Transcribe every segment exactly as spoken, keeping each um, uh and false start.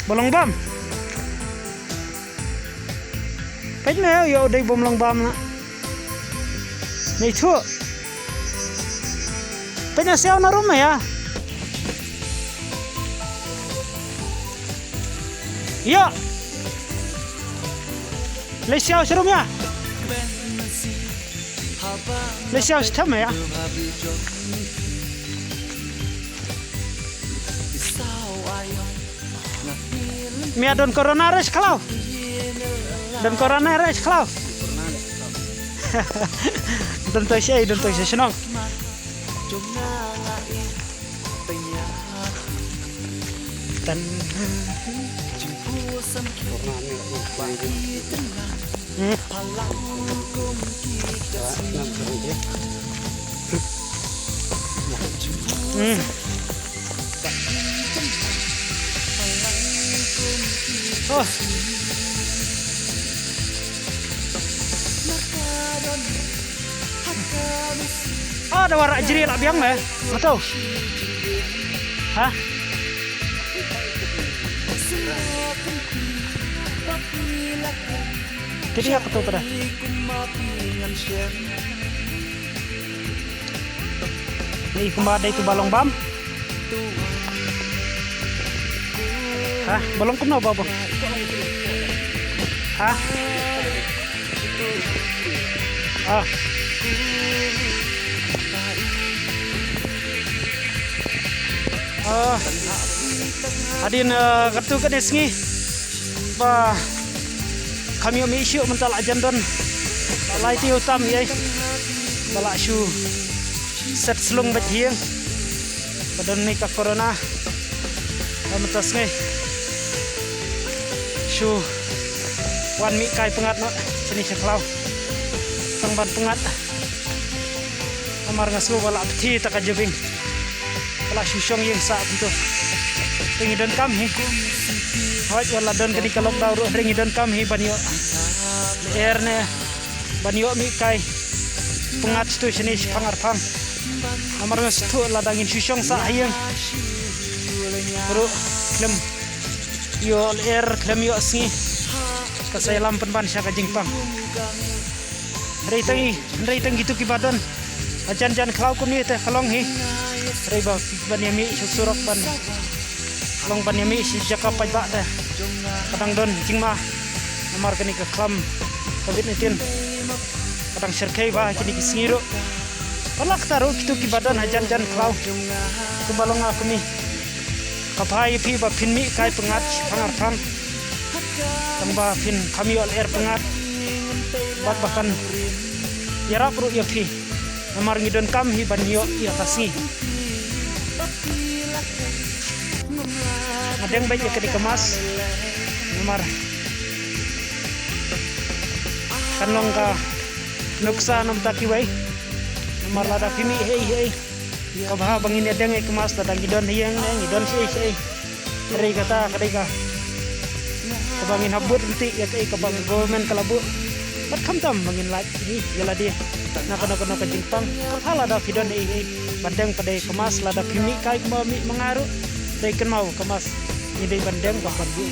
Ba long bam. Peit ne ïa u dei bym long bam na. Nei thu. Peit ne siaw na rum ïa. Ïa. Lei siaw sharum ïa. Lei siaw shatham ïa. Mia don corona re sklaw. Don corona re sklaw. Don to sei, don to sei shnong. Tan. Hmm. Hmm. Oh. Oh, da wara jri la biang me. Betul. Ha? Kini aku tu pada. Ni kumba dei tu ba long bam. Ha, ba long kumno ba ba. Ha? Ah. Ah. Hadien, eh, katto katne sngi. Ba kham ïoh mih shuh mynta la jan don. Ba lai te u tam ïa. Ba la shu set slung bad hiang. Ba don ni ka corona. Ba mynta sngi shu wan mih kai pyngngad noh shane sha khlaw. Tang ban pyngngad. Namar nga sngew ba la pthi ta ka jabieng. Ba la shu shong ïing sah kumto. Te ngi donkam hi. Hooid wat la don kane ka lockdown ruh hynrei ngi donkam hi ban ïoh lyer ne ban ïoh mih kai pyngngad shatu shane shiphang arphang. Namar nga sngewthuh lada ngin shu shong sah ha ïing ruh khlem ïoh lyer khlem ïoh sngi. Ka sa ïalam pynban sha ka jingpang. Hynrei tang i, hynrei tang itu kiba don hajan jan khlaw kumne te ka long hi. Hynrei ba ban ïa mih sha surok ban long ban ïa mih sha jaka paidbah te ka dang don jingma. Namar kane ka khlam covid nineteen ka dang shyrkhei ba kine ki sngi ruh. Palat kata ruh kitu kiba don hajan jan khlaw kumba long nga kmie. Ka bha ïa phi ba phin mih kai pyngngad shiphang arphang. Tang ba phin kham ïoh lyer pyngngad. Bad ba kan ïarap ruh ïa phi. Namar ngi donkam hi ban ïoh ïa ka sngi. Nga deng beit ïa kane ka mask. Namar kan long ka nuksa namar kiwei. Namar lada phi mih hei hei. Ka bha ba ngin ïa deng ïa ka mask lada ngi don ha ïing ne ngi don shaei shaei. Hynrei kata ka dei ka kaba ngin hap bud ryntih ïa kaei kaba ka government ka la buh. Bad khamtam ba ngin lait hi ïa lade na kano kano ka jingpang. Ka bha lada phi don haei haei ban deng pat ïa ka mask lada phi mih kai kumba mih ma nga ruh. Dei kynmaw ka mask ngi dei ban deng bad ban buh.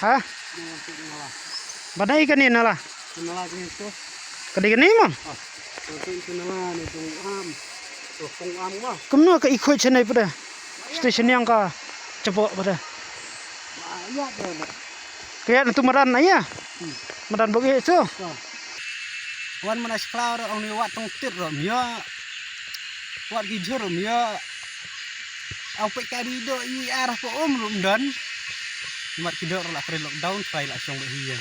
Ha? Ba dei kane nala? Ka dei kane mo? Kumno ka i khuid shane pda? Station yang ka chapoh pda. Ka ïa na tu madan na ïa. Madan bok ïa tu. Wan mana shkla ro ong ni wat tong tit ro mia. Wat ki jhur mia. Au pek ka di do i arah ko um rum don. Mat ki do la kre lockdown trai la shong ba hi ya.